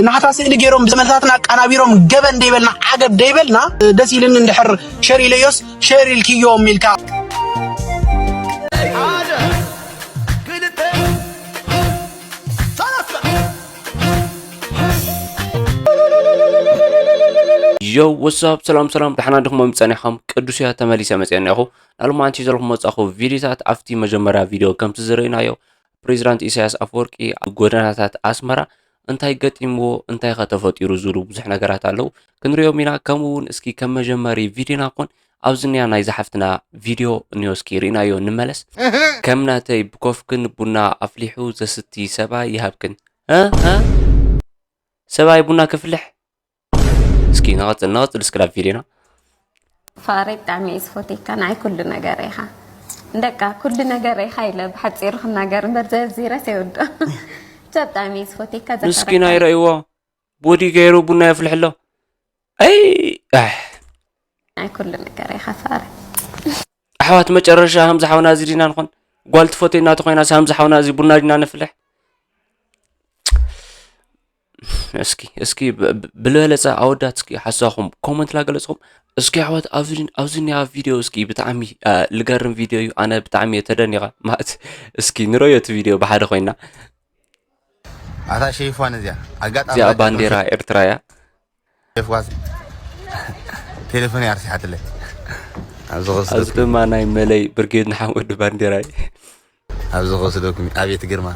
ናታ ስእሊ ገይሮም ብዘመልታትና ኣቃናቢሮም ገበን ደይበልና ዓገብ ደይበልና ደስ ኢልን እንድሕር ሸር ኢለዮስ ሸር ኢልክዮም ኢልካ ዮ ወሳብ ሰላም ሰላም ደሓና ድኹም ጸኒሖም ቅዱስ እያ ተመሊሰ መጽአ እኒኹ ናልማንቲ ዘለኹም መጻኹ ቪዲዮታት ኣብቲ መጀመርያ ቪዲዮ ከምቲ ዝረእናዮ ፕሬዚዳንት ኢሳያስ ኣፈወርቂ ኣብ ጎደናታት ኣስመራ እንታይ ገጢምዎ እንታይኸ ተፈጢሩ ዝብሉ ብዙሕ ነገራት ኣለዉ ክንሪኦም ኢና ከምኡ እውን እስኪ ከም መጀመሪ ቪዲዮና ኮን ኣብዚ እኒኣ ናይ ዝሓፍትና ቪድዮ እኒኦ እስኪ ርኢናዮ ንመለስ ከም ናተይ ብኮፍክን ቡና ኣፍሊሑ ዘስቲ ሰብኣይ ይሃብክን እ እ ሰብኣይ ቡና ክፍልሕ እስኪ ንቐፅል ንቐፅል እስኪ ናብ ቪድዮና ፋሬ ብጣዕሚ እየ ዝፎቴካ ንዓይ ኩሉ ነገር ኢኻ እንደቃ ኩሉ ነገር ኢኻ ኢለ ብሓፂሩ ክናገር እምበር ዘዚረስ የውዶ ብቻ ብጣዕሚ እየ ዝፎቴካ ምስኪና ይረእይዎ ቦዲ ገይሩ ቡና የፍልሕ ኣሎ ኣይ ኣሕ ናይ ኩሉ ነገር ኢኻ ፋረ ኣሕዋት መጨረሻ ከምዚ ሓውና እዚ ዲና ንኾን ጓል ትፈትየና ተኾይና ሲ ከምዚ ሓውና እዚ ቡና ዲና ነፍልሕ እስኪ እስኪ ብ- ብ- ብልበለፀ ኣወዳት እስኪ ሓሳኹም ኮመንት ላገለፅኹም እስኪ ኣሕዋት ኣብዚ ኣብዚ ኒያ ቪድዮ እስኪ ብጣዕሚ አ፣ ልገርም ቪድዮ እዩ ኣነ ብጣዕሚ እየ ተደኒቐ ማለት እስኪ ንረዮ እቲ ቪድዮ ብሓደ ኮይና ኣታ ሸይፋን እዚኣ ኣጋጣሚ እዚኣ ባንዴራ ኤርትራ እያ ሸይፋስ ቴሌፎን ያርሲሓትለይ ኣብዚ ኣብዚ ኸስደት ድማ ናይ መለይ ብርጌድ ንሓመዱ ባንዴራ እዩ ኣብዚ ኸስደኩም ኣቤት ግርማ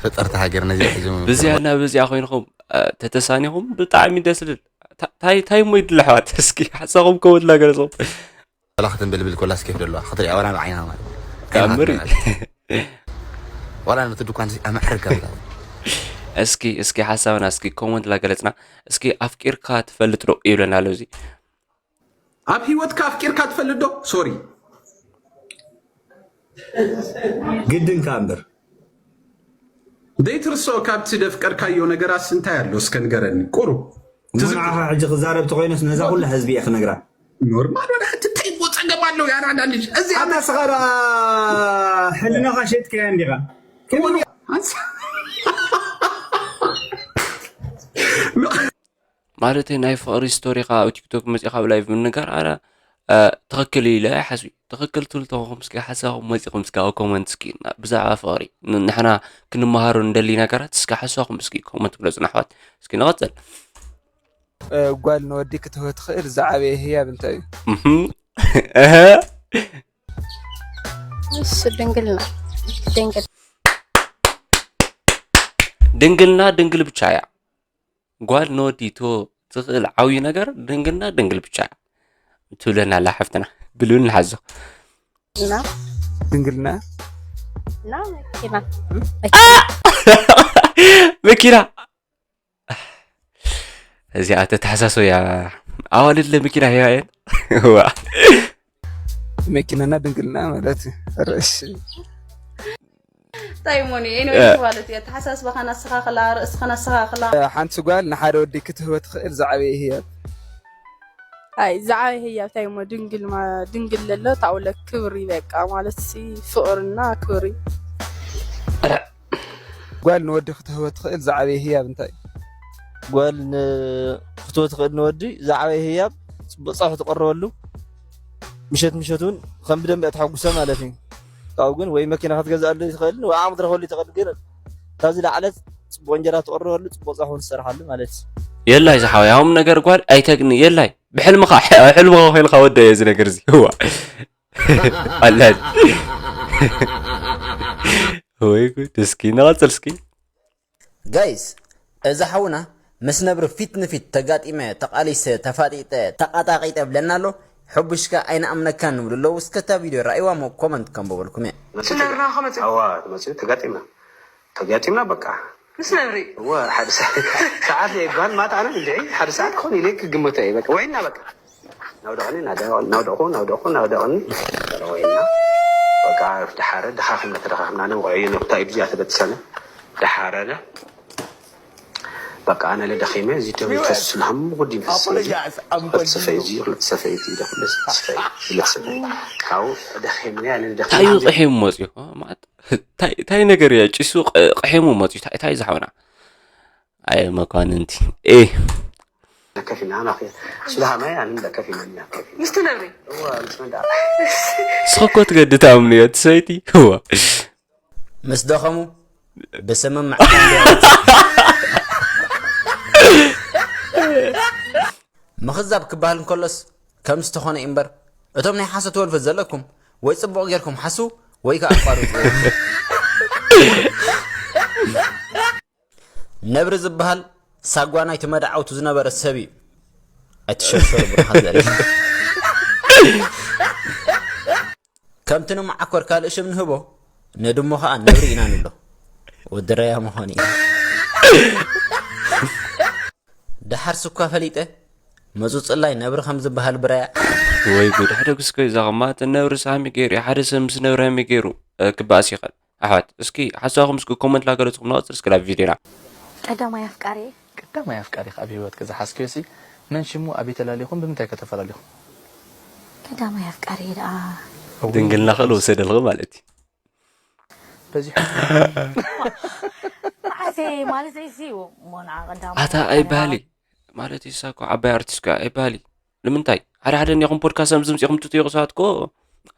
ፈጠርቲ ሃገር ነዚ ሒዞም ብዚኣ እና ብዚኣ ኮይንኹም አ፣ ተተሳኒኹም ብጣዕሚ ደስ ልብል ታ- ታይ ታይ ሞ ይድለ ኣሕዋት እስኪ ሓሳኹም ከወድላ ገለፅኹም ወላ ክትንብልብል ኮላ ስኬፍ ደለዋ ክትሪኣ ወላ ብዓይና ማለት ተኣምር እዩ ወላ ነቲ ድኳን ኣማዕርግ ኣብላ እስኪ እስኪ ሓሳብና እስኪ ኮመንት ላገለፅና እስኪ ኣፍቂርካ ትፈልጥ ዶ ይብለና ኣሎ እዚ ኣብ ህይወትካ ኣፍቂርካ ትፈልጥ ዶ ሶሪ ግድንካ እምበር ዘይትርስኦ ካብቲ ደፍቀርካዮ ነገራስ እንታይ ኣሎ እስከ ንገረኒ ቁሩብ ንዓኻ ሕጂ ክዛረብ ተኮይነስ ነዛ ኩላ ህዝቢ እየ ክነግራ ኖርማል ወላ ሕጂ እንታይ እኮ ፀገም ኣለዉ ያራዳ ልጅ እዚ ኣታ ስኻ ደኣ ሕልናኻ ሸጥካያ እንዲኻ ማለት ናይ ፍቅሪ ስቶሪካ ኣብ ቲክቶክ መፂእካ ኣብ ላይቭ ምንጋር ኣረ ትክክል ኢለ ኣይሓስቢ ትክክል ትብል ተኮንኩም እስኪ ሓሳብኩም መፂኩም እስኪ ኣብ ኮመንት እስኪ ብዛዕባ ፍቅሪ ንሕና ክንመሃሮ ንደሊ ነገራት እስኪ ሓሳብኩም እስኪ ኮመንት ግለፁ ኣሕዋት እስኪ ንቀፅል ጓል ንወዲ ክትህቦ ትኽእል ዝዓበየ ህያብ እንታይ እዩ? እህ እሱ ድንግልና ድንግል ድንግልና ድንግል ብቻ እያ ጓል ንወዲ ትህቦ ትኽእል ዓብዪ ነገር ድንግልና ድንግል ብቻ እያ ትብለና ኣላ ሓፍትና ብልብል ንሓዞ እና ድንግልና እና መኪና መኪና እዚኣ ተተሓሳስበያ ኣዋልድ ለመኪና ሂባ እየን ዋ መኪናና ድንግልና ማለት እዩ። እሺ እንታይ ሞኒ ኤኒዌይስ ማለት እዩ ኣተሓሳስባኻ ናስተኻኽላ ርእስኻ ናስተኻኽላ ሓንቲ ጓል ንሓደ ወዲ ክትህቦ ትኽእል ዝዓበየ ህያብ ኣይ ዝዓበየ ህያብ እንታይ እሞ ድንግል ማ- ድንግል ለሎ ታውለ ክብሪ በቃ ማለት ሲ ፍቕርና ክብሪ ጓል ንወዲ ክትህቦ ትኽእል ዝዓበየ ህያብ እንታይ እዩ? ጓል ን- ክትህቦ ትኽእል ንወዲ ዝዓበየ ህያብ ፅቡቕ ፀብሒ ትቐርበሉ ምሸት ምሸት እውን ከም ብደንብ እያ ተሐጉሰ ማለት እዩ ካብኡ ግን ወይ መኪና ክትገዝኣሉ ትኽእልን ወይ ዓቕሚ ትረኽበሉ ትኽእል ግን ካብዚ ላዕለት ፅቡቕ እንጀራ ትቐርበሉ ፅቡቕ ፀብሒ እውን ትሰርሓሉ ማለት እዩ የላይ ዝሓወይ ኣሁም ነገር ጓል ኣይተግኒ የላይ ብሕልምኻ ኣብ ሕልምኻ ኮይንካ ወደ እዚ ነገር እዚ እዋ ኣላል ወይ ጉድ እስኪ ንቐፅል እስኪ ጋይስ እዛ ሓውና ምስ ነብሪ ፊት ንፊት ተጋጢመ ተቓሊሰ ተፋጢጠ ተቓጣቒጠ ብለና ኣሎ ሕቡሽካ ኣይንኣምነካን ንብሉ ኣለዉ እስከ እታ ቪድዮ ረኣይዋ ሞ ኮመንት ከንብበልኩም እየ ነብራ ከመፅእ ኣዋ መፅኡ ተጋጢምና ተጋጢምና በቃ ምስ ነብሪ እወ ሓደ ሰዓት የጓል ማጣ ኣነ እንድዒ ሓደ ሰዓት ክኾን ኢለ ክግምቶ እየ በቃ ወይና በቃ ናውደቕኒ ናውደቑ ናውደቑ ናውደቕኒ ወይና በቃ ደሓረ ደኻኺምና ተደኻኺምና ኣነ ወዕዮ ነብታ እዩ ብዚኣ ተበጥሰነ ደሓረለ በቃ ኣነ ለደኺመ እዚ ደም ይፈስስ ለሃም ጉድ ይፈስስ ክልተ ሰፈይ እዚ ክልተ ሰፈይ እዚ ኢለ ክልተ ሰፈይ ክልተ ሰፈይ ካብኡ ደኺምኒ ኣነ ታዩ ደኺመ ቅሒሙ መፅዩ ማለት እንታይ ነገር እያ ጭሱ ቅ- ቅሒሙ መፅዩ እንታይ እንታይ ዝሓውና ኣየ መኳንንቲ። ኤ። ከፊና ናኺ ስለ ሃማይ ኣንን ከፊና ኢና ከፊና ምስቲ ነብሪ እዋ ምስ መዳ ስኸኮ ትገድታምንዮ ትሰይቲ ህዋ። ምስ ደኸሙ ብስምምዕ ምኽዛብ ክበሃል እንከሎስ ከም ዝተኾነ እዩ እምበር እቶም ናይ ሓሶት ወልፈት ዘለኩም ወይ ጽቡቕ ጌርኩም ሓስቡ ወይ ከኣ ኣቋርጹ። ነብሪ ዝበሃል ሳጓ ናይቲ መድዓውቱ ዝነበረ ሰብ እዩ። ኣይትሸርሸሩ ብሩኻት ዘርኢ ከምቲ ንመዓኮር ካልእ ሽም ንህቦ ንድሞ ኸዓ ነብሪ ኢና ንብሎ። ወዲ ረያ ምዃኑ እዩ። ደሓር ስኳ ፈሊጠ መፁፅላይ ነብሪ ከም ዝበሃል ብረያ። ወይ ጉድ ሓደ ጉስኮ ይዛኸማ እቲ ነብሪ ሳሚ ገይሩ ሓደ ሰብ ምስ ነብሪ ሃሚ ገይሩ ክበኣስ ይኽእል። ኣሕዋት እስኪ ሓሳብኩም እስኪ ኮመንት ላገለፅኩም ንቐፅል እስኪ ናብ ቪድዮና። ቀዳማይ ኣፍቃሪ ቀዳማይ ኣፍቃሪኽ ኣብ ህይወትኪ ዝሓዝክዮሲ መን ሽሙ ኣበይ ተላሊኹም ብምንታይ ከ ተፈላሊኹም? ቀዳማይ ኣፍቃሪ ደኣ ድንግልና ከ ልወሰደልኺ ማለት እዩ። በዚሑ መዓሴ ማለት እሲ ሞና ቀዳማይ ኣታ ኣይባህሊ ማለት እዩ። እሳ እኮ ዓባይ ኣርቲስት እኮ እያ ኣይባህሊ። ንምንታይ ሓደ ሓደ እኒኹም ፖድካስት ኣብ ዝምፅኹም ትጥይቑ ሰባት እኮ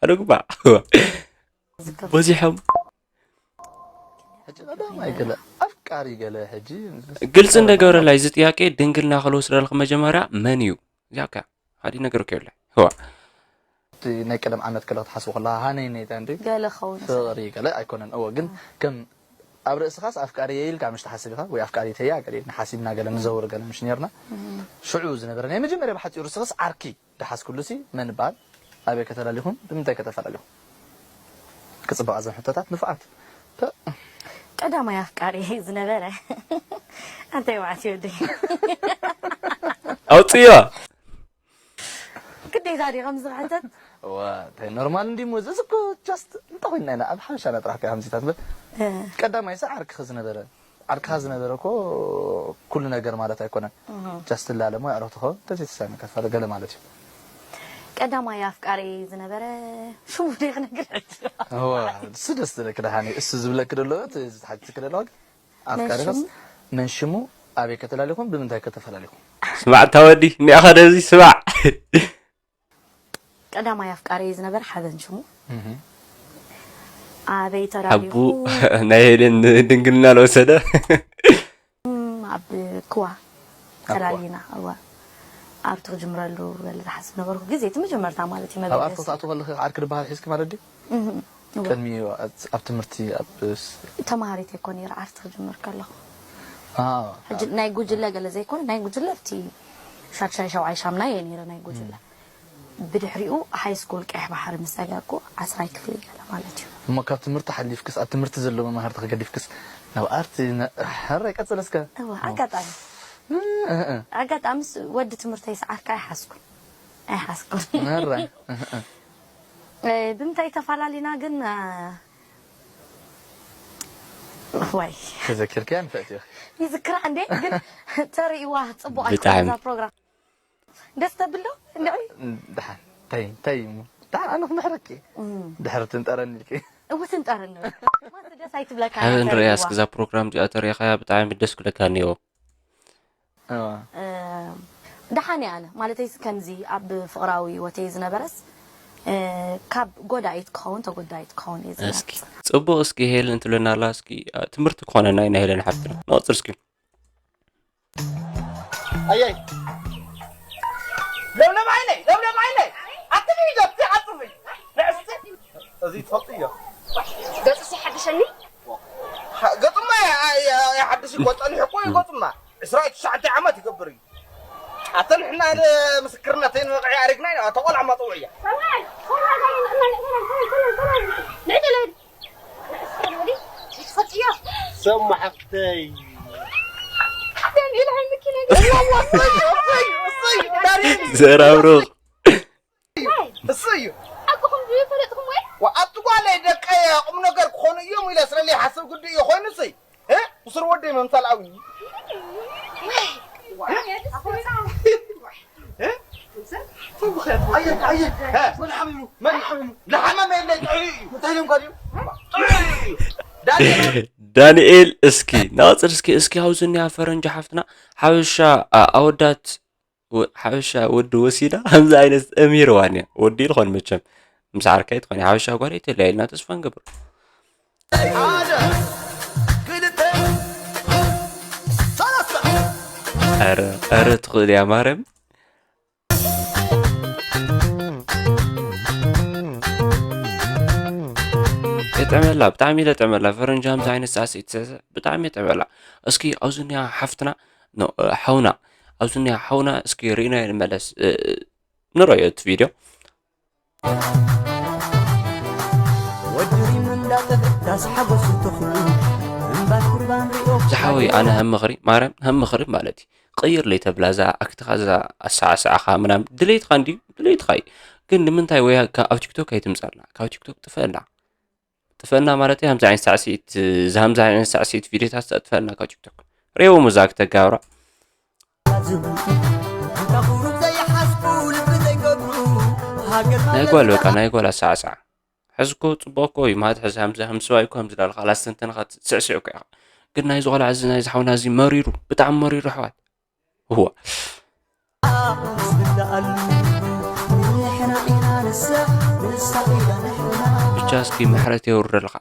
ሓደ ጉባዕ በዚሖም ሕጂ ቀዳማይ ገለ ኣፍቃሪ ገለ ሕጂ ግልፂ እንደገበረላ እዚ ጥያቄ ድንግልና ከልወስደልኪ መጀመርያ መን እዩ እዚኣ ከ ሓደ ነገር ከየለ ህዋ ናይ ቀደም ዓመት ከለ ክትሓስቡ ከለካ ሃነይ ነይታ እንዲ ገለ ኸውን ፍቕሪ ገለ ኣይኮነን እወ ግን ከም ኣብ ርእስኻስ ኣፍቃሪ ኢልካ ምሽ ትሓስብ ኢኻ ወይ ኣፍቃሪ ተያ ገለ ኢልና ሓሲብና ገለ ንዘውር ገለ ምሽ ነርና ሽዑ ዝነበረ ናይ መጀመርያ ብሓፂሩ ርስኻስ ዓርኪ ደሓስኩሉ ሲ መን ይበሃል ኣበይ ከተላሊኹም ብምንታይ ከተፈላለኹም ክፅበቕ ዘን ሕቶታት ንፉዓት ቀዳማይ ኣፍቃሪ ዝነበረ ኣንታይ ማለት እዩ ወደይ ኣውፅዮ ግዴታ ድዩ ከምዚ ክሕተት ዋ እንታይ ኖርማል እንዲ ሞ እዚ እኮ ጃስት እንተኮይና ኢና ኣብ ሓበሻና ጥራሕ ከ ከምዚታት ብል ቀዳማይ ሲ ዓርክኺ ዝነበረ ዓርክኻ ዝነበረ እኮ ኩሉ ነገር ማለት ኣይኮነን ጃስት ላለ ሞ ኣዕሩኽ ትኸውን ተዘይተሳሚ ከፋለ ገለ ማለት እዩ ቀዳማይ ኣፍቃሪ ዝነበረ ሽሙ ደይ ክነግር እዋ እሱ ደስ ዝለክ ደሓኒ እሱ ዝብለክ ደሎ እቲ ዝሓትትክ ደሎ ኣፍቃሪኻስ መን ሽሙ ኣበይ ከተላሊኹም ብምንታይ ከተፈላሊኹም ስማዕ እታ ወዲ እኒኣኻ ደዚ ስማዕ ቀዳማይ ኣፍቃሪ ዝነበረ ሓበን ሽሙ ኣበይ ሓቡ ተራቢኹ ናይ ሄሌን ድንግልና ለወሰደ ኣብ ክዋ ተላሊና እዋ ኣርት ክጅምረሉ በለ ዝሓስብ ነበርኩ ግዜ እቲ መጀመርታ ማለት እዩ ኣብ ኣርት መበገሲ ክትኣትው ከለኺ ዓርኪ ድበሃል ሒዝኪ ማለት ድዩ እህም፣ እዋ። ቅድሚ ኣብ ትምህርቲ ኣብ ተማሃሪት ኣይኮነ እየ ዓርት ክጅምር ከለኹ ኣዎ። ሕጂ ናይ ጉጅለ ገለ ዘይኮነ ናይ ጉጅለ ኣብቲ ሻድሻይ ሸውዓይ ሻምናይ እየ ነይረ ናይ ጉጅለ ብድሕሪኡ ሃይ ስኩል ቀይሕ ባሕሪ ምስ ሰገርኩ ዓስራይ ክፍሊ ገለ ማለት እዩ እሞ ካብ ትምህርቲ ሓሊፍክስ ኣብ ትምህርቲ ዘሎ መማህርቲ ከገዲፍክስ ናብ ኣርቲ ሕራይ ቀፅል እስከ እወ ኣጋጣሚ ኣጋጣሚስ ወዲ ትምህርተይ ሰዓርካ ኣይሓዝኩን ኣይሓዝኩን ሕራይ እ፣ ብምንታይ ተፈላለና ግን እ፣ ዋይ ተዘኪርክያ ንፍዕቲ ኢኺ ይዝክራ እንዴ ግን ተርእይዋ ፅቡቅ ብጣዕሚ። ኣይኮነዛ ፕሮግራም ደስ ተብል ዶ እንድዒ ደሓን እንታይ እንታይ እሞ ደሓን ኣነ ክምሕረኪ ድሕሪ ትንጠረኒ ኢልኪ እውትን ጠርን ማስ ደስ ኣይትብለካ ሓደ ንርእያ እስኪ እዛ ፕሮግራም እዚኣ ተሪእኻያ ብጣዕሚ ደስ ክብለካ እኒኦ እዋ ደሓን እየ ኣነ ማለተይ ከምዚ ኣብ ፍቕራዊ ህይወተይ ዝነበረስ እ፣ ካብ ጎዳኢት ክኸውን ተጎዳኢት ክኸውን እየ እስኪ ዝመርፅ ፅቡቅ እስኪ ሄለን ትብለና ኣላ እስኪ እ፣ ትምህርቲ ክኾነና ኢና ሄለን ሓፍትና ንቐፅል እስኪ ኣየይ ለምለም ዓይነይ ለምለም ዓይነይ ኣትፍይ ዶ ትዓፅፍይ ንዕስቲ እዚ ትፈልጥዮ ገፅሲ ሓድሸኒ ገጡማ ይሓድስ እኮ ፀኒሑ እኮ እዩ ገጡማ ዕስራ ትሽዓተ ዓመት ይገብር እዩ ኣተ ንሕና ምስክርነተይ ንበቕዒ ኣሪግና ኢና ተቆልዓ ማፀውዕ እያ ንዕድለድ ትፈልጥዮ ሰማ ሓፍተይ ደንጊልሃይምኪ ነገር ዘራብሩቕ እሱ እዩ ኣቦኹም ዝፈለጥኹም ወይ ኣቲ ጓለይ ደቀየ ቁም ነገር ክኾኑ እዮም ኢለ ስለለይ ሓስብ ግዲ እዩ ኮይኑ ሲ ምስር ወደይ መምሳል ኣዊ ንሓመመ የለ ጥዑይ እዩ እንታይ ኢሎም ከድዩ ጥዑይ እዩ ዳንኤል ዳንኤል፣ እስኪ ንቐጽል። እስኪ እስኪ ኣብዚ እኒኣ ፈረንጂ ሓፍትና ሓበሻ፣ ኣ- ኣወዳት፣ ወ- ሓበሻ ወዲ ወሲዳ ከምዚ ዓይነት እምሂርዋን እያ። ወዲ ኢልኾን መቸም ምስ ዓርካይ ትኾኒ ሓበሻ ጓል ኣይተለያ ኢልና ተስፋ ንገብር። ኣረ ኣረ ትኽእል እያ ማርያም። የጥዕመላ፣ ብጣዕሚ ለጥዕመላ። ፈረንጂ ከምዚ ዓይነት ሳዕስዒት ትስዕስዕ ብጣዕሚ የጥዕመላ። እስኪ ኣብዚ እኒኣ ሓፍትና፣ ኖ፣ እ፣ ሓውና፣ ኣብዚ እኒኣ ሓውና እስኪ ርኢናዮ ንመለስ። እ፣ ንረዮ እቲ ቪድዮ። ወዲ ሪም እንዳጠፈ ዳስ ሓጎስ ተኽሉ እምባር ቁርባን ሪኦ ዝሓወይ ኣነ ከም ምኽሪ ማርያም ከም ምኽሪ ማለት እዩ። ቅይር ለይ ተብላ እዛ ኣክትኻ እዛ ኣሰዓስዓኻ ምናምን ድሌትኻ እንዲ ድሌትኻ እዩ። ግን ንምንታይ ወይ ካብ ኣብ ቲክቶክ ኣይትምጻልና? ካብ ቲክቶክ ጥፈና። ጥፈና ማለት እዩ። ሃምሳ ዓይነት ሳዕስዒት እዛ ሃምሳ ዓይነት ሳዕስዒት ቪዲዮታት ጥፈና ካብ ቲክቶክ። ሬዎም እዛ ክተጋብራ ናይ ጓል በቃ ናይ ጓል ኣሰዓስዓ። ሕዝኮ ጽቡቅ እኮ እዩ ማለት ሕዚ ሃምሳ ሃምስባ እኮ ከምዚ ዳልካ ላስተንተንካ ትስዕስዕ እኮ ኢኻ። ግን ናይዚ ቆልዓ እዚ ናይዚ ሓውና እዚ መሪሩ ብጣዕሚ መሪሩ ኣሕዋት። እዋ ብቻ እስኪ ምሕረት የውርደልካ።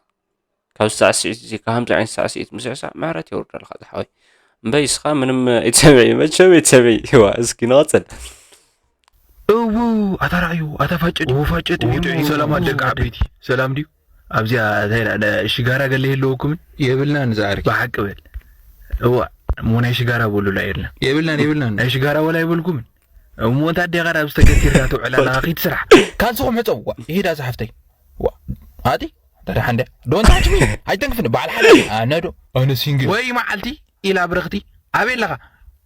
ካብ ሳዕስዒት እዚ ካብ ከምዚ ዓይነት ሳዕስዒት ምስዕሳዕ ምሕረት የውርደልካ ዝሓወይ። እምበይ እስኻ ምንም ኣይትሰምዒ መቸም ኣይትሰምዒ። እዋ እስኪ ንቐጽል። እው ኣታ ራእዩ ኣታ ፋጭጥ እው ፋጭጥ እው ጥዑይ ሰላም ደቂ ዓበይቲ ሰላም ድዩ ኣብዚኣ እንታይ ኢላ ሽጋራ ገለ የለውኩምን የብልናን ዝዓርኪ ብሓቂ በል እዋ እሞ ናይ ሽጋራ በሉላ የብልናን የብልናን የብልናን ናይ ሽጋራ ወላ የበልኩምን እሞ እንታ ኣዴኻ ዳብ ዝተገቲርካ ትውዕል ኣለኻ ኺድ ስራሕ ካልስኹም ሕፀው ዋ ይሄዳ ዝሓፍተይ ዋ ኣቲ ደሓ እንደ ዶንት ታች ሚ ኣይተንክፍን በዓል ሓደ ኣነዶ ኣነ ሲንግል ወይ መዓልቲ ኢላ ብርኽቲ ኣበይ ኣለኻ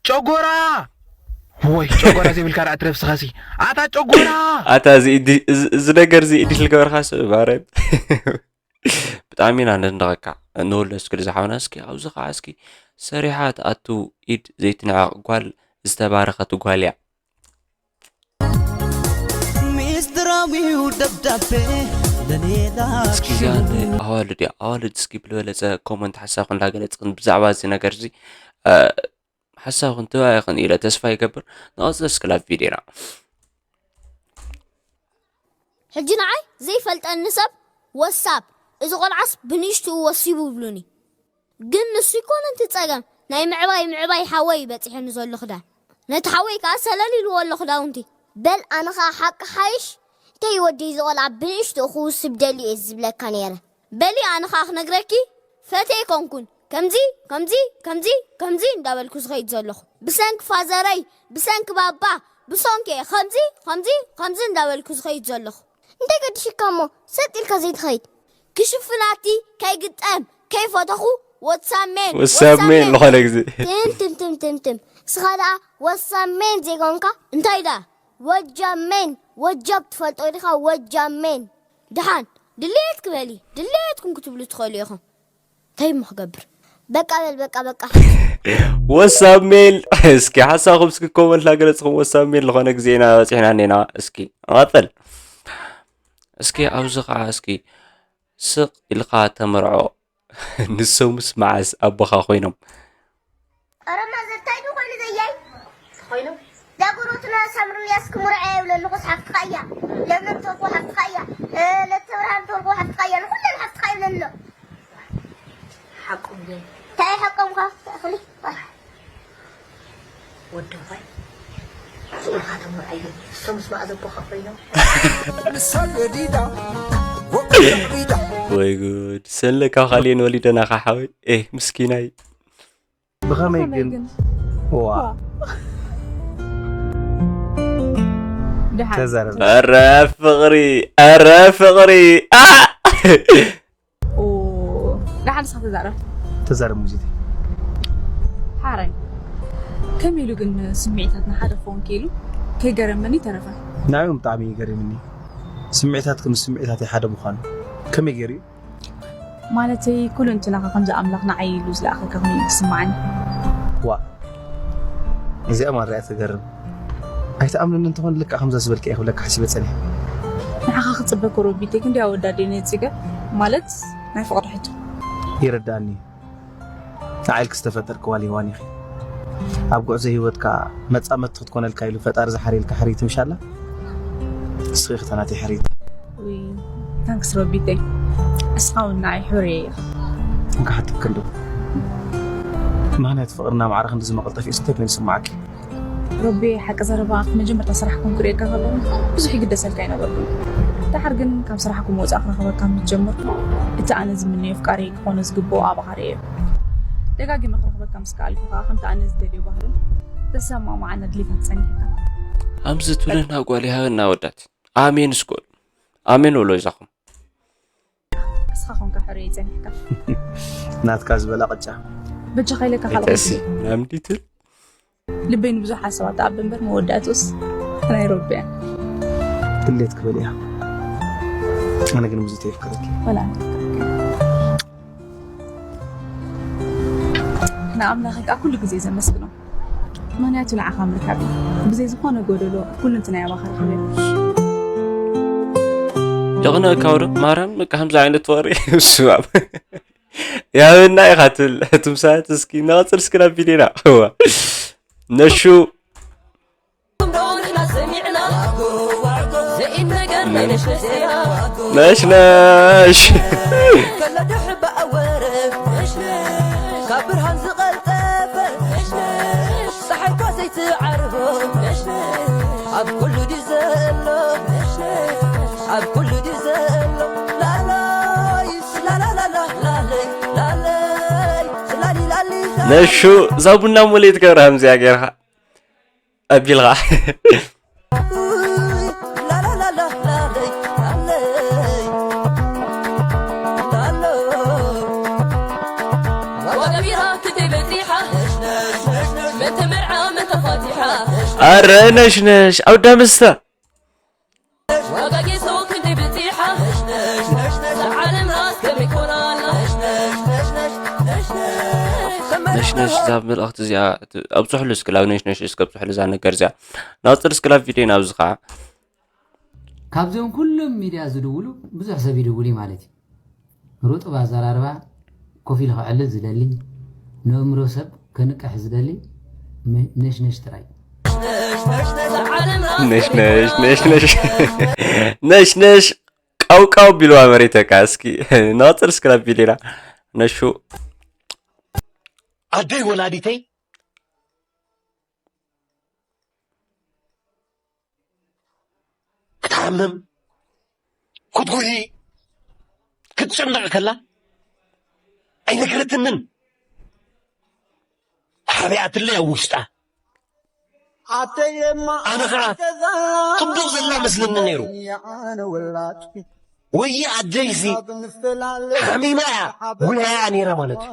ጨጎራ ወይ ጨጎራ ዘይብልካ ደኣ ትረፍስኻሲ ኣታ ጨጎራ ኣታ እዚ ኢዲ- እዚ- እዚ ነገር እዚ ኢዲት ልገበርካ ሰብ ማርያም ብጣዕሚ ኢና ነድንቐካ ንወሎ እስክል ዝሓውና እስኪ ኣብዚ ከዓ እስኪ ሰሪሓ ትኣቱ ኢድ ዘይትንዕቕ ጓል ዝተባረኸት ጓል እያ ሚስጥራዊው ደብዳቤ ለሌላ እስኪ እዚኣ ንኣዋልድ እያ ኣዋልድ እስኪ ብልበለፀ ኮመንት ሓሳብክን እንዳገለፅክን ብዛዕባ እዚ ነገር እዚ ሓሳብክን ትባ ይኽን ኢለ ተስፋ ይገብር ንቐፅል እስክላት ቪድዮና ሕጂ ንዓይ ዘይፈልጠኒ ሰብ ወሳብ እዚ ቆልዓስ ብንእሽትኡ ወሲቡ ይብሉኒ ግን ንሱ ይኮነ እቲ ጸገም ናይ ምዕባይ ምዕባይ ሓወይ በጺሐኒ ዘሎ ክዳን ነቲ ሓወይ ከኣ ሰለል ኢልዎ ኣሎ ክዳውንቲ በል ኣነ ከኣ ሓቂ ሓይሽ ተይ ወደይ እዚ ቆልዓ ብንእሽትኡ ክውስብ ደልዩ እየ ዝብለካ ነይረ በሊ ኣነ ከኣ ክነግረኪ ፈትየ ኣይኮንኩን ከምዚ ከምዚ ከምዚ ከምዚ እንዳበልኩ ዝኸይድ ዘለኹ ብሰንኪ ፋዘረይ ብሰንኪ ባባ ብሶንኪ እየ ከምዚ ከምዚ ከምዚ እንዳበልኩ ዝኸይድ ዘለኹ እንታይ ገዲሽካ እሞ ሰጥ ኢልካ ዘይትኸይድ ክሽፍናቲ ከይግጠም ከይፈተኹ ወትሳሜን ወሳሜን ዝኾነ ግዜ ትም ትም ትም ትም ትም እስኻ ደኣ ወሳሜን ዘይኮንካ እንታይ ደኣ ወጃሜን ወጃብ ትፈልጦ ዲኻ ወጃሜን ደሓን ድሌት ክበሊ ድሌትኩም ክትብሉ ትኽእሉ ኢኹም እንታይ እሞ ክገብር በቃ በል በቃ በቃ ወሳብ ሜል እስኪ ሓሳኹም እስኪ ኮመንት ላገለጽኹም ወሳብ ሜል ዝኾነ ግዜ ኢና በፂሕና እኔና እስኪ ንቐፅል እስኪ ኣብዚ ከዓ እስኪ ስቕ ኢልካ ተመርዖ ንሶምስ መዓስ ኣቦኻ ኮይኖም ኦሮማ ዘታይ ድኾይኑ ዘያይ ኮይኑ ዳጉሩትና ሳምርልያስ ክሙርዐ ይብለሉ ቁስ ሓፍትኻ እያ ለምለም ተርፎ ሓፍትኻ እያ ለተብርሃን ተርፎ ሓፍትኻ እያ ንኩለን ሓፍትኻ ይብለሎ ሓቁ ግን እንታይ ሓቆም ካብ ትእኽሊ ወደፋይ ስኡልካ ተምርዐ እዩ እሶምስ ማእዘቦኻ ኮይኖም ንሳ ገዲዳ ወይ ጉድ ሰለ ካብ ካሊኤን ወሊደና ካሓወይ ኤህ ምስኪናይ ብኸመይ ግን ዋ ደሓን ተዛረብ ኧረ ፍቕሪ ኧረ ፍቕሪ ኣ ኦ፣ ደሓን ንስኻ ተዛረብ ተዛረብ ሙዚቲ ሓራይ ከመይ ኢሉ ግን ስምዒታት ንሓደ ክኸውን ክኢሉ ከይገረመኒ ተረፈ ንዓዮም ብጣዕሚ ይገርምኒ ስምዒታት ምስ ስምዒታት ሓደ ምዃኑ ከመይ ገይሩ እዩ ማለተይ ኩሉ እንትናኻ ከምዚ ኣምላኽ ንዓይ ኢሉ ዝለኣኸካ ኮይኑ እዩ ዝስምዓኒ ዋ እዚኣ ማርያ ትገርም ኣይትኣምንን እንተኾን ልክዕ ከምዛ ዝበልካ እየ ክብለካ ሓሲበ ጸኒሐ ንዓኻ ክፅበ ኮረቢተይ ክንደይ ኣወዳደ ነፂገ ማለት ናይ ፍቕሪ ሕቶ ይረዳእኒ እዩ ንዓይ ኢልኪ ዝተፈጠርኪ ጓል ሄዋን ኢኺ። ኣብ ጉዕዞ ህይወትካ መጻመድቲ ክትኮነልካ ኢሉ ፈጣሪ ዝሓርየልካ ሕርይቲ ምሻላ? ንስኺ ኢኺ እታ ናተይ ሕርይቲ። ውይ፣ ታንክስ ረቢተይ። እስኻ እውን ንዓይ ሕርየይ ኢኻ። እንካ ሓትክ ክንዱ። ምኽንያት ፍቕርና ማዕረ ክንድዚ መቐልጠፊ እዩ እንታይ ኮይኑ ዝስምዓኪ? ሮቤ፣ ሓቂ ዘረባ፣ ኣብቲ መጀመርታ ስራሕኩም ክርእየካ ከለኹ ብዙሕ ይግደሰልካ ኣይነበርኩን። ደሓር ግን ካብ ስራሕኩም ወጻእ ክረኽበካ ምስ ጀመርኩ፣ እቲ ኣነ ዝምነዮ ኣፍቃሪየይ ክኾኖ ዝግብኦ ኣባኻ ርእየዮ። ደጋጊመ ክረኽበካ ምስ ከኣልኩ ከኣ፣ ከምቲ ኣነ ዝደልዮ ባህርን ዘሰማምዓና ድሌታት ጸኒሕካ። ኣምዚ ትብለና ጓል ይሃበና ወዳት። ኣሜን እስኮ። ኣሜን ወሎ ይዛኹም። እስኻ ኾንካ ሕሩየይ ጸኒሕካ። ናትካ ዝበላ ቅጫ። በጃኻ ኢለካ ካልእ ኣይተሲ፣ ከምዚ። ናምዲ ትብል። ልበይ ንብዙሕ ሓሳባት ትኣቢ እምበር መወዳእትኡስ ናይ ረቢ እያ። ድሌት ክበል እያ። ኣነ ግን ብዙ ተየፍቅረኪ። ወላ ኣነ። ንኣምላኸይ ከኣ ኩሉ ግዜ ዘመስግኖ። ምኽንያቱ ንዓኻ ምርካብ እዩ። ብዘይ ዝኾነ ጎደሎ ኩሉ እንተ ናይ ኣባኻ ረኺበ። ጀቕነ እካውዶ ማርያም፣ በቃ ከምዚ ዓይነት ወሬ ስባብ። ያብና ኢኻ ትብል። ትምሳት እስኪ፣ ንቐጽል እስኪ ናብ ቪድዮና። እዋ። ነሹ። ንሕና ሰሚዕና። ዘይን ነገር ናይ ነሽነሽ ዜና። ነሽነሽ። ከለዶ ሕባእ ወረ። ካብ ብርሃን ዝቐልጠፈ። ጸሓይኳ ዘይትዓርቦ። ኣብ ኩሉ ድዩ ዘሎ። ኣብ ኩሉ ድዩ ዘሎ። ላላይ፣ ላላላላ፣ ላለይ፣ ላለይ፣ ላሊ፣ ላሊ፣ ላሊ። ነሹ፣ እዛ ቡና ሙሌት ገብረሃም እዚኣ ጌርካ ኣቢልኻ። ዋጋ ቢራ ክንደይ በጺሓ? መተ መርዓ መተ ፋቲሓ? ኣረ ነሽነሽ፣ ኣውዳ መስተ። ዋጋ ጌሶ ክንደይ በጺሓ? ዓለም ራስ ከመይ ኮና ኣላ? ነሽነሽ፣ እዛ መልእኽቲ እዚኣ ኣብጽሑሉ እስኪ፣ ላብ ነሽነሽ እስከ ኣብጽሑሉ እዛ ነገር እዚኣ። ናጽር እስኪ ላብ ቪድዮ ናብዚ ኸዓ። ካብዞም ኩሎም ሚድያ ዝድውሉ ብዙሕ ሰብ ይድውል እዩ ማለት እዩ። ሩጡብ ኣዘራርባ፣ ኮፍ ኢሉ ክዕልል ዝደሊ፣ ነእምሮ ሰብ ከንቅሕ ዝደሊ፣ ነ-፣ ነሽነሽ ጥራይ። ነሽነሽ፣ ነሽነሽ። ነሽነሽ፣ ቀውቃው ቢልዋ መሬተካ። እስኪ፣ ንቐጽል እስኪ ናብ ቪድዮና። ነሹ። ኣደይ ወላዲተይ ክትሓምም፣ ክትጉሂ፣ ክትጭነቕ ከላ ኣይነገረትንን። ሓቢኣትለይ ኣብ ውሽጣ። ኣነ ኸዓ ጽቡቕ ዘላ መስለኒ ነይሩ። ወየ ኣደይሲ ሓሚማ እያ፣ ጉህያ እያ ነይራ ማለት እዩ።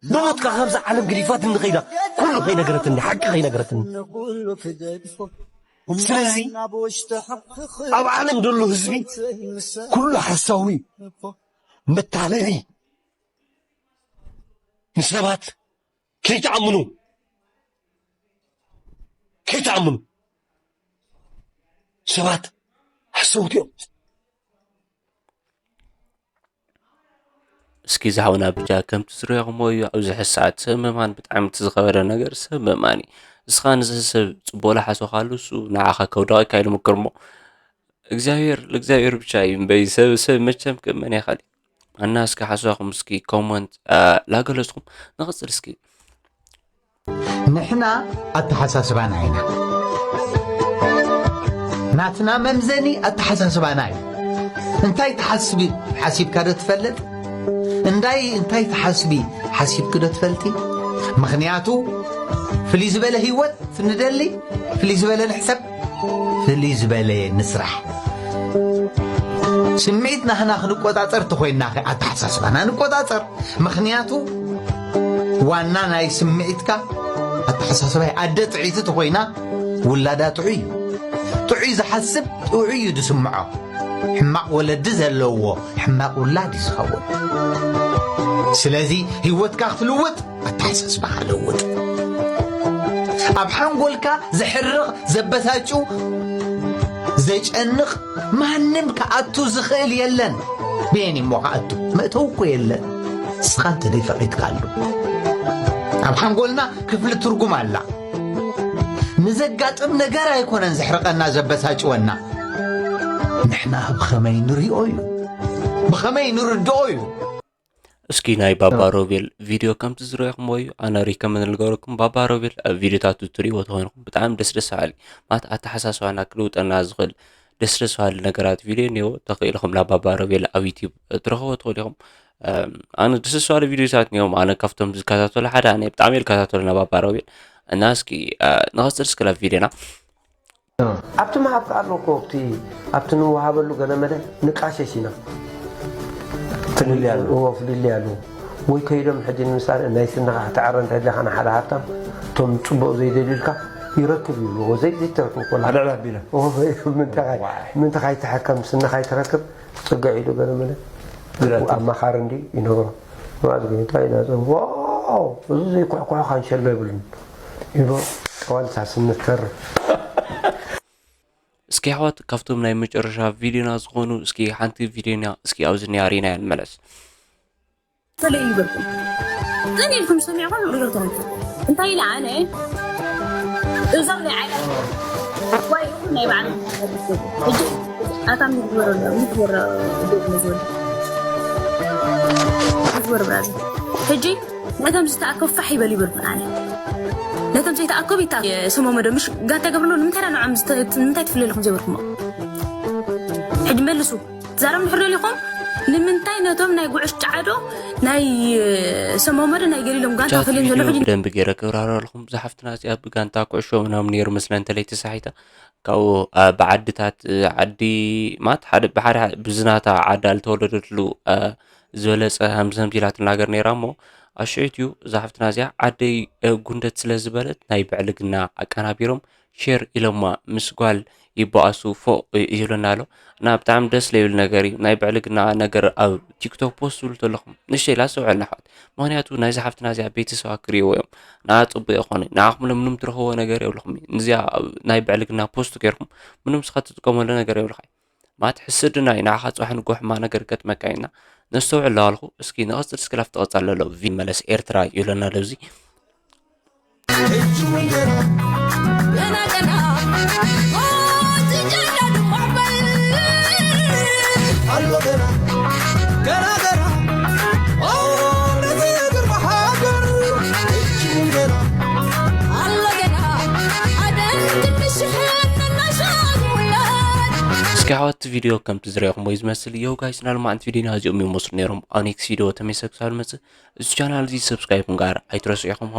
ብሞትካ ካብዛ ዓለም ገዲፋትኒ ከይዳ፣ ኩሉ ከይነገረትኒ፣ ሓቂ ከይነገረትኒ። ስለዚ ኣብ ዓለም ዘሎ ህዝቢ ኩሉ ሓሳዊ፣ መታለሊ፣ ንሰባት ከይትኣምኑ፣ ከይትኣምኑ። ሰባት ሓሰውቲ እዮም። እስኪ ዝሓውና ብቻ ከምቲ ዝረኹሞ እዩ። ኣብዚ ሕዚ ሰዓት ሰብ ምእማን ብጣዕሚ እቲ ዝኸበረ ነገር ሰብ ምእማን እዩ። እስኻ ንዚ ሰብ ጽቡቕ ለሓሶ ካሉ እሱ ንዓኻ ከውድቐካ እዩ ዝምክር እሞ እግዚኣብሔር፣ ለእግዚኣብሔር ብቻ እዩ እምበይ ሰብ፣ ሰብ መቸም ክእመን ይኽእል እዩ። እና እስኪ ሓሳብኩም እስኪ ኮመንት፣ አ፣ ላገለጽኩም ንቐጽል እስኪ። ንሕና ኣተሓሳስባና ኢና። ናትና መምዘኒ ኣተሓሳስባና እዩ። እንታይ ትሓስቢ ሓሲብካ ዶ ትፈልጥ? እንዳይ እንታይ ትሓስቢ ሓሲብኪ ዶ ትፈልጢ? ምኽንያቱ ፍልይ ዝበለ ህይወት ንደሊ፣ ፍልይ ዝበለ ንሕሰብ፣ ፍልይ ዝበለ ንስራሕ። ስምዒት ናህና ክንቆጻጸር ተኾይንና ኸ ኣተሓሳስባና ንቆጻጸር። ምኽንያቱ ዋና ናይ ስምዒትካ ኣተሓሳስባይ ኣደ ጥዕይቲ ተኾይና ውላዳ ጥዑይ እዩ። ጥዑይ ዝሓስብ ጥዑይ እዩ ዝስምዖ። ሕማቕ ወለዲ ዘለዎ ሕማቕ ውላድ እዩ ዝኸውን። ስለዚ ህይወትካ ክትልውጥ ኣተሓሳስባኻ ለውጥ። ኣብ ሓንጎልካ ዘሕርቕ፣ ዘበሳጩ፣ ዘጨንቕ ማንም ክኣቱ ዝኽእል የለን። ቤን እሞ ክኣቱ መእተዊ እኮ የለን። ንስኻ እንተ ደይ ፈቒድካሉ። ኣብ ሓንጎልና ክፍሊ ትርጉም ኣላ። ንዘጋጥም ነገር ኣይኮነን ዘሕርቐና ዘበሳጭወና። ንሕና ብኸመይ ንሪኦ እዩ፣ ብኸመይ ንርድኦ እዩ። እስኪ ናይ ባባ ሮቤል ቪድዮ ከምቲ ዝረኹምዎ እዩ። ኣነ ሪከመንድ ልገብረኩም፣ ባባ ሮቤል ኣብ ቪድዮታቱ ትሪእዎ ተኾይንኩም ብጣዕሚ ደስ ደስ በሃሊ፣ ማለት ኣተሓሳስባና ክልውጠና ዝኽእል ደስ ደስ በሃሊ ነገራት ቪድዮ እኒኦ። ተኽኢልኹም ናብ ባባ ሮቤል ኣብ ዩቲዩብ ትረኽቦ ትኽእሉ ኢኹም። ኣነ ደስ ደስ በሃሊ ቪድዮታት እኒኦም። ኣነ ካብቶም ዝከታተሉ ሓደ ኣነ ብጣዕሚ እየ ዝከታተሉ ናብ ባባ ሮቤል። እና እስኪ ንቐፅል እስኪ ናብ ቪድዮና። ኣብቲ ምሃብ ከኣ ኣሎ እኮ ኣብቲ ኣብቲ ንወሃበሉ ገለ መለ ንቃሸሽ ኢና። ፍልልይ ኣሎ። እዎ ፍልልይ ኣሎ። ወይ ከይዶም ሕጂ ንምሳሌ ናይ ስንኻ ክትዕረ እንተደሊኻ ንሓደ ሃብታም እቶም ጽቡቕ ዘይደልዩልካ ይረክብ ይብልዎ። ዘይ ዘይትረክብ እኮ ኣልዕል ኣቢለ። ምንታይ ካይትሕከም ስንኻ ይትረክብ ጽግዕ ኢሉ ገለ መለ ኣማኻሪ እንዲ ይነግሮ። ንባዕሉ እንታይ ኢና ዘ ዋው እዚ ዘይኩሕኩሖ ካንሸሎ የብሉን ይብሎ። ጠዋልታ ስንተር እስኪ ኣሕዋት ካብቶም ናይ መጨረሻ ቪድዮና ዝኾኑ እስኪ ሓንቲ ቪድዮና እስኪ ኣብዚ ኒያ ሪና ንመለስ። ተለይ ይበልኩም ግን ኢልኩም ሰሚዕኩም ርግርቶም እንታይ ኢለ ኣነ እዞም ናይ ዓያ ዋይ ይኹን ናይ በዓል ሕጂ ኣታ ምግበረሎም ምግበረ ምግበር ብራዚ ሕጂ ነቶም ዝተኣከቡ ፋሕ ይበል ይበልኩ ኣነ ነቶም ዘይተኣከቡ ይታ ሰሞመዶ ምሽ ጋንታ ገብርሎ ንምንታይ ንዖም ንምንታይ ትፍለልኹም ዘይበልኩሞ ሕጂ መልሱ ትዛረብ ንሕር ደሊኹም ንምንታይ ነቶም ናይ ጉዕሽ ጫዓዶ ናይ ሰሞመዶ ናይ ገሊሎም ጋንታ ፈልዮም ዘሎ ሕጂ ብደንቢ ገይረ ክብራረልኩም ዝሓፍትና እዚኣ ብጋንታ ኩዕሾ ምናምን ነይሩ መስለን ተለይ ተሳሒታ ካብኡ ብዓድታት ዓዲ ማት ሓደ ብሓደ ብዝናታ ዓዳ ዝተወለደትሉ ዝበለፀ ሃምዚ ሃምዚ ኢላትልና ሃገር ነይራ እሞ ኣሽዒት እዩ እዛ ሓፍትና እዚኣ ዓደይ ጉንደት ስለ ዝበለት ናይ ብዕልግና ኣቀናቢሮም ሼር ኢሎማ ምስ ጓል ይበኣሱ ፎእ ይብለና ኣሎ እና ብጣዕሚ ደስ ለይብል ነገር እዩ ናይ ብዕልግና ነገር ኣብ ቲክቶክ ፖስት ትብሉ ተለኹም ንሽተይ ላስተውዐልና ኣሕዋት ምክንያቱ ናይዚ ሓፍትና እዚኣ ቤተሰባ ክርእይዎ እዮም ንዓ ፅቡቅ ይኮነ ንዓኹም ለምንም ትረኽብዎ ነገር የብልኹም እዚኣ ናይ ብዕልግና ፖስት ገይርኩም ምንም ስኻ ትጥቀመሉ ነገር የብልኻ ማለት ሕስድና እዩ ንዓኻ ፅባሕ ንጎ ሕማቅ ነገር ገጥመካ እዩ እና ነስተውዕል ለዋልኹ እስኪ ንቐፅል እስኪ ላፍቲ ቀፃሊ ዘሎ ቪ መለስ ኤርትራ ይብለና ለብዚ እስኪ ኣሕዋት እቲ ቪድዮ ከምቲ ዝረእኹሞ እዩ ዝመስል። ዮው ጋይስ፣ ናልማዓንቲ ቪድዮና እዚኦም ይመስሉ ነይሮም። ኣብ ኔክስት ቪድዮ ተመልሰ ክሳብ ዝመጽእ፣ እዚ ቻናል እዚ ሰብስክራይብ ምግባር ኣይትረስዑ ኢኹም።